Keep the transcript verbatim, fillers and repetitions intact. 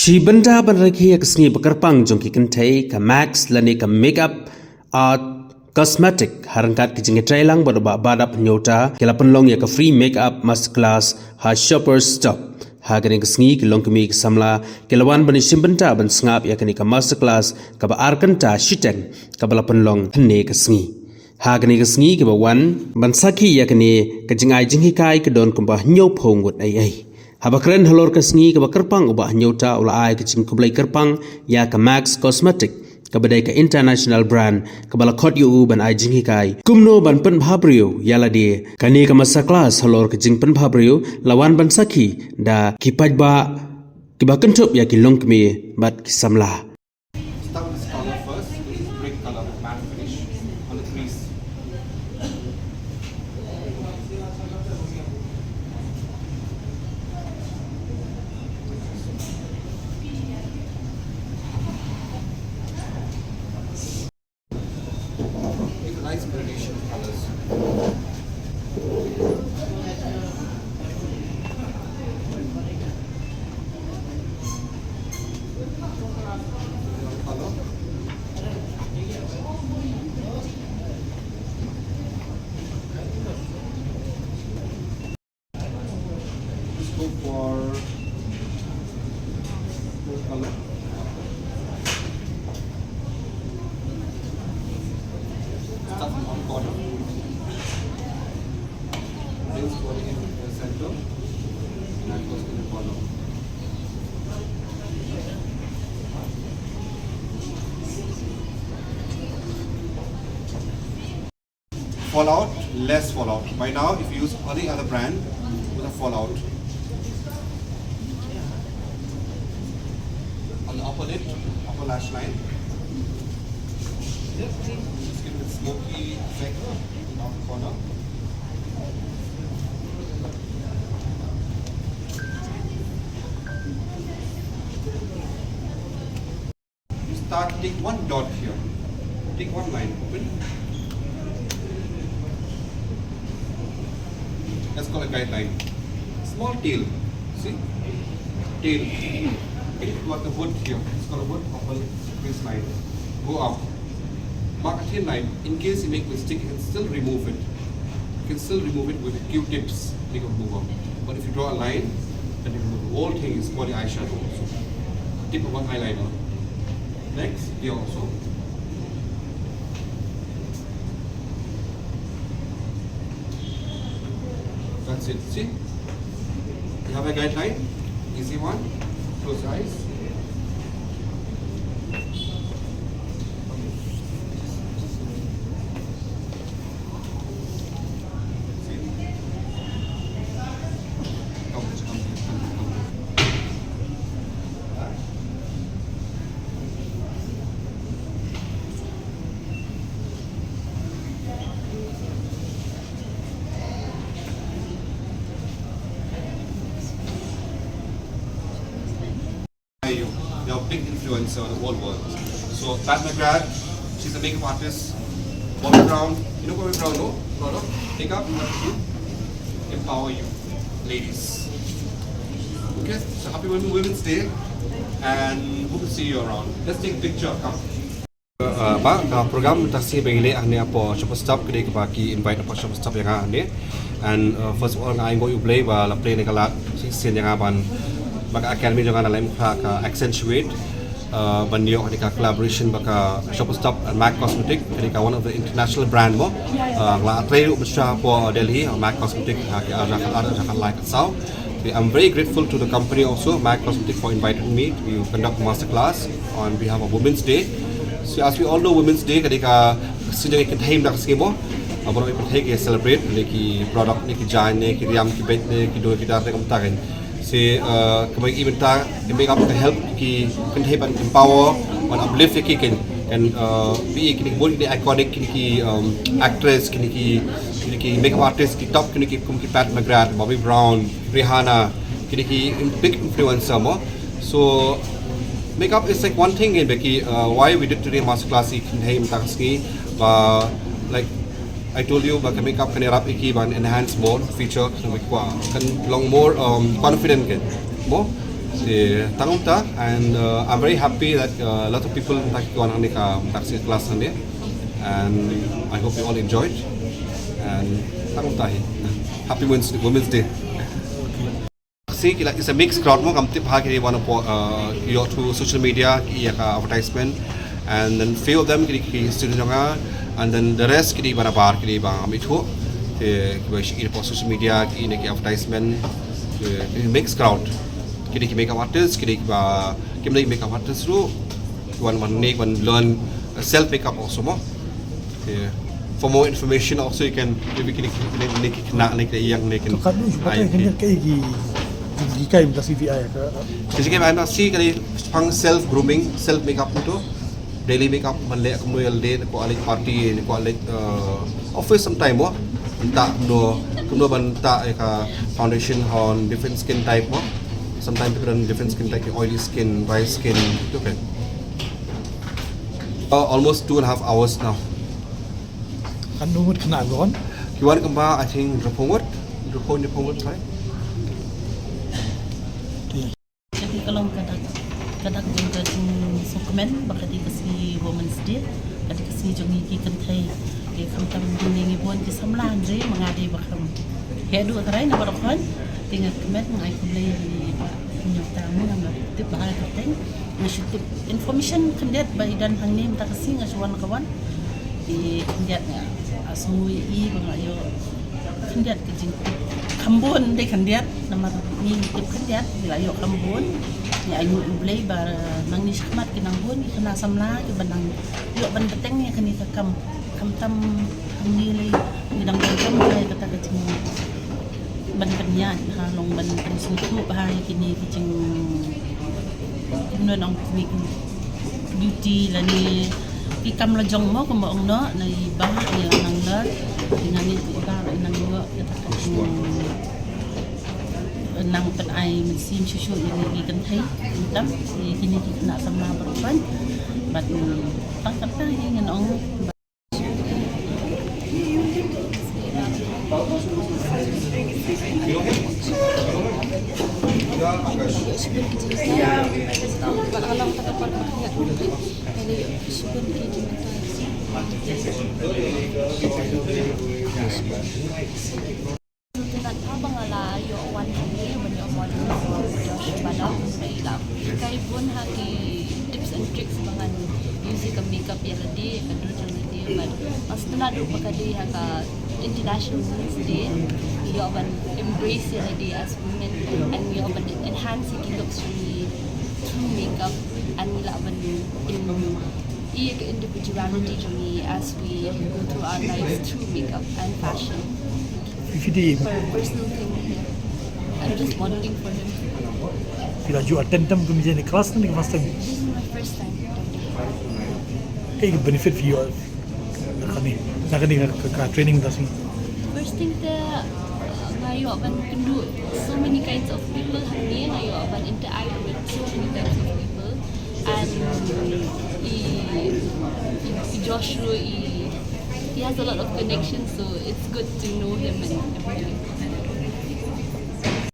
Shi bynta ban rakhe ïa ka sngi ba kyrpang jong ki kynthei, ka Max lane ka Makeup Art Cosmetic, ha ryngkat ka jingïatreilang bad u Bah Badap Hynñiewta, ki la pynlong ïa ka free makeup masterclass ha Shoppers Stop. Ha kane ka sngi ki longkmie ki samla ki la wan ban ïashim bynta ban sngap ïa kane ka masterclass kaba ar kynta shiteng kaba la pynlong hynne ka sngi. Ha kane ka sngi kiba wan ban sakhi ïa kane ka jingai jinghikai ki don kumba hynñiewphew ngut ei ei. Haba kren halor ka sngi kaba kyrpang, u Bah Hynñiewta u la ai ka jingkhublei kyrpang ïa ka Max Cosmetic, kaba dei ka international brand kaba la khot ïa u ban ai jinghikai kumno ban pynbha briew ïa lade. Kane ka masterclass halor ka jingpynbha briew la wan ban sakhi da ki paidbah kiba kynthup ïa ki longkmie bad ki samla. Start with this color first. This is brick color, matte finish on the crease. It's a nice gradation of colors. Let's go for color. Start from one corner. Brings body in the center. And goes to the corner. Fallout, less fallout. By now, if you use any other brand, will have fallout. On the upper lid, upper lash line. Just give it a smoky effect in the corner. You start, take one dot here. Take one line, open. That's called a guideline. Small tail. See? Tail. It like a hood here. It's called a hood of a crease line. Go up. Mark a thin line. In case you make mistake, you can still remove it. You can still remove it with Q-tips, make a remover. But if you draw a line, then you remove the whole thing, is called the eyeshadow also. Tip of one eyeliner. Next, here also. That's it. See? You have a guideline, easy one. Close your eyes. You. They are big influencer on the whole world. So Pat McGrath, she's a makeup artist. Bobbi Brown, you know Bobbi Brown, no? No, no? Makeup, what to do? Empower you, ladies. Okay, so happy Women- Women's Day, and hope to see you around. Let's take a picture. Come. Uh, ba, ka program ta si ba ngi leh hangne hapoh Shoppers Stop, ka dei kaba ki invite hapoh Shoppers Stop ïa nga hangne. And uh, first of all, nga ai nguh ïa U Blei ba la plie ïa ka lad shisien ïa nga ban, ba ka academy jong nga na lem ka, ka Accentuate, uh, ban ïoh hangne ka collaboration bad ka Shoppers Stop and Mac Cosmetic, ka dei ka one of the international brand mo. Uh, nga la trei ruh mynshuwa hapoh Delhi, uh, Mac Cosmetic, uh, ki ar hajar khatlai, ar hajar khatlai, khatsaw. Okay, I'm very grateful to the company also, Mac Cosmetic, for inviting me to conduct a masterclass on behalf of Women's Day. So as we all know, Women's Day ka dei ka sien jong ki kynthei mynta ka sngi mo. Ah, baroh ki kynthei ki celebrate ne ki product ne ki jaiñ ne ki riam ki beit ne ki doi ki dar ne kumta kan. So, ah, ka bai i mynta, i makeup ka help ki kynthei ban empower, ban uplift ïa ki kan. Kan, ah, pi kine ki bun kine iconic, kine ki, um, actress, kine ki, kine ki makeup artist ki top, kine ki kum ki Pat McGrath, Bobbi Brown, Rihanna, kine ki in-, big influencer mo. So makeup is like one thing in Becky, uh, why we did today masterclass i kynthei mynta ka sngi, ba, like I told you, ba ka makeup kan ïarap ïa ki ban enhance more feature, kan long more, um, confident kan mo. Te tang kumta, and uh, I'm very happy that uh, a lot of people, in fact, wan hangne ka, ka class hangne, and I hope you all enjoyed. And tang kumta hi. Happy Women's, Women's Day. Sih, kila, it's a mixed crowd mo, kam tip ha ki wan po, uh, ïoh through social media, ki ïa ka advertisement, and then few of them ki, ki student jong nga, and then the rest ki ba na bar, ki ba ngam ithuh. Te ki ba shi ïa po social media, ki ne ki advertisement, ki, ki mixed crowd. Ki ne ki makeup artist, ki ne ki ba, ki ne ki makeup artist ruh, ki wan, wan ne, wan learn uh, self makeup also mo. Yeah. For more information also, you can, maybe ki ne, ki ne, ki ne, ki ne, ki ne, ki ne, ki ne, To ka du, ba ai, ka ki ne, ki, ki, ki kai mynta C V I ka. Ki ne, ki ne, ki ne, ki ne, self grooming, self makeup tu. Daily makeup, man leh kumno ïa lade, ko leh party, ko leh uh, office sometime mo. Mynta kumno, kumno ban mynta ïa ka foundation ha different skin type mo. Sometimes people have different skin type, oily skin, dry skin, okay. Uh, almost two and a half hours now. Katno ngut khynnah wan? Ki wan kumba, I think, hynriewphew ngut, hynriewphew, hynriewphew ngut, right? Te ka long ka dak, ka dak jong ka jingsngewkmen ba ka dei ka sngi Women's Day, ka dei ka sngi jong ngi ki kynthei. Te khamtam hangne ngi bun ki samla, hynrei ma nga dei ba kham heh duh tharai namar ba khon. Te nga kmen, nga ai khublei ïa ngi ba ngi ïoh ta mo, nga tip ba ha ka teng. Nga shu tip information khyndiat ba i don hangne mynta ka sngi, nga shu wan ka wan. Te khyndiat nga sngew ïa i ba nga ïoh khyndiat ka jingtip kham bun, dei khyndiat namar ngi tip khyndiat, ngi la ïoh kham bun. Ngi ainguh ïa U Blei ba nangne shakhmat ki nang bun ki khynnah samla kiba nang ïoh ban bteng ïa kane ka kam. Khamtam hangne lei ngi dang donkam ïa kata ka jing ban pynïaid ha long ban pynsngewthuh bha ïa kine ki jing, kumno nang pynmih, beauty lane ki kam la jong mo, kumba ong noh, na i Bah i la nang leh, i nang i Bah i nang leh, kata ka jing nang pynai mynsiem shuh shuh ïa ki kynthei, khamtam ïa kine ki khynnah samla baroh ban. Bad, mm, tang kata hi ngan ong. Te ngan phah ba nga la ïoh wan hangne ban ïoh model for Josh Badam, ba i la hikai bun ha ki tips and tricks ba ngan use ïa ka makeup ïa lade, ïa ka dur jong lade, bad nga sngewthuh ba ka dei ha ka International Women's Day, ngi ïoh ban embrace ïa lade as women, and ngi ïoh ban enhance ïa ki looks jong ngi through makeup, and ngi lah ban in, ïa ka individuality jong ngi as we go through our lives through makeup and fashion. Phi dei. For a personal thing, yeah. I'm just wanting for him. Phi la ju attend tam kum jeni class ne first time? This is my first time attending. Kaei ka benefit phi ïoh na kane, na kane ka, ka, ka training mynta ka sngi? First thing te, uh, nga ïoh ban kynduh so many kinds of people hangne, nga ïoh ban interact with so many kinds of people. And i, i, i Josh ruh i, he has a lot of connections, so it's good to know him and everything.